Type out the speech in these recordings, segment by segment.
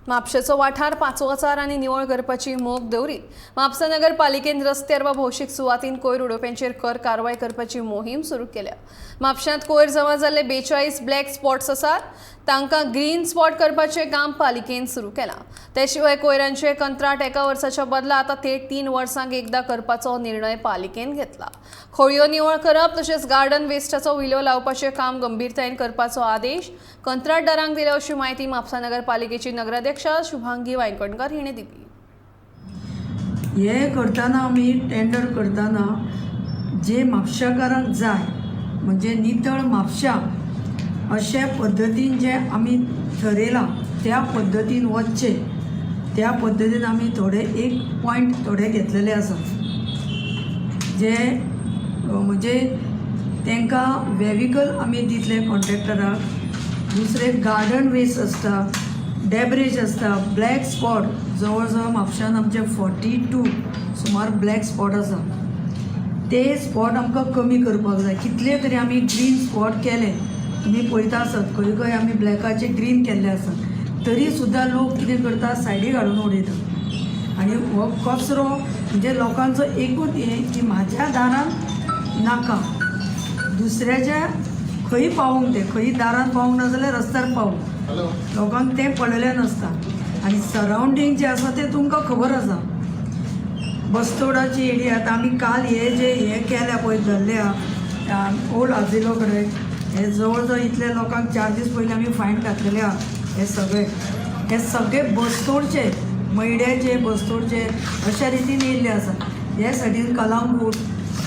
म्हापशेचो वाठार पाचवोचार आनी निवळ करपाची मोख दवरीत म्हापसा नगरपालिकेन रस्त्यार वा भौशीक सुवातीन कोयर उडोवप्यांचेर खर कारवाय करपाची मोहीम सुरू केल्या. म्हापशांत कोयर जमा जाल्ले 42 ब्लॅक स्पॉट्स आसात, तांकां ग्रीन स्पॉट करपाचें काम पालिकेन सुरू केलां. ते शिवाय कोयरांचे कंत्राट एका वर्साच्या बदला आतां थेट 3 वर्सांक एकदां करपाचो निर्णय पालिकेन घेतला. खोळयो निवळ करप तशेंच गार्डन वेस्टाचो विलो लावपाचें काम गंभीरतायेन करपाचो आदेश कंत्राटदारांक दिला अशी म्हायती म्हापसा नगरपालिकेची नगराध्यक्षा शुभांगी वायंगणकर हिणे दिली. हे करतना, आमी टेंडर करतना जे म्हापशाकारांक जाय, म्हणजे नितळ म्हापशा अशे पद्दतीन जे आमी थरयलां त्या पद्दतीन वचचें, त्या पद्दतीन आमी थोडे एक पॉयंट थोडे घेतलेले आसा, जे म्हणजे तांकां वेविकल आमी दितले कॉन्ट्रॅक्टराक. दुसरे गार्डन वेस्ट आसता, डेब्रेज आसता, ब्लॅक स्पॉट. जवळ जवळ म्हापशान आमचे 42 सुमार ब्लॅक स्पॉट आसा. ते स्पॉट आमकां कमी करपाक जाय. कितले तरी आमी ग्रीन स्पॉट केले, तुमी पळयता आसत, खंय खंय आमी ब्लॅकाचे ग्रीन केल्ले आसा, तरी सुद्दां लोक कितें करता, सायडीक हाडून उडयता. आनी हो कचरो म्हणजे लोकांचो एकूच हें की म्हाज्या दारान नाका, दुसऱ्याच्या खंय पावोंक, तें खंय दारान पावोंक ना जाल्यार रस्त्यार पावोंक. लोकांक तें पडलेलें नासता. आनी सरावंडींग जें आसा तें तुमकां खबर आसा, बस्तोडाची एरिया. आतां आमी काल हे जे हे केल्या पळय, धरल्या ओल्ड आजिलो कडेन, हे जवळ जवळ इतले लोकांक 4 दीस पयलीं आमी फायन घातलेले आहा. हे सगळे बस्तोडचे, मयड्याचे, बस्तोडचे अशा रितीन येयल्ले आसा. हे सायडीन कलांगूट,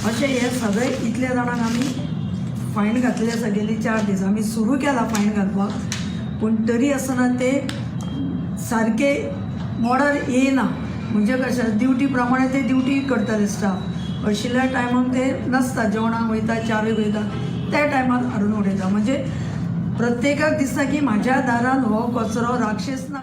अशे हे सगळे इतले जाणांक आमी फायन घातलेले आसा. गेली 4 दीस आमी सुरू केला फायन घालपाक, पूण तरी आसतना ते सारके मोडार येयना. म्हणजे कशें, ड्युटी प्रमाणे ते ड्युटी करताले स्टाफ, आशिल्ल्या टायमाक ते नासता, जेवणाक वयता, च्यावेक वयता, त्या टायमार हाडून उडयता. म्हणजे प्रत्येकाक दिसता की म्हाज्या दारान हो कचरो राक्षस ना.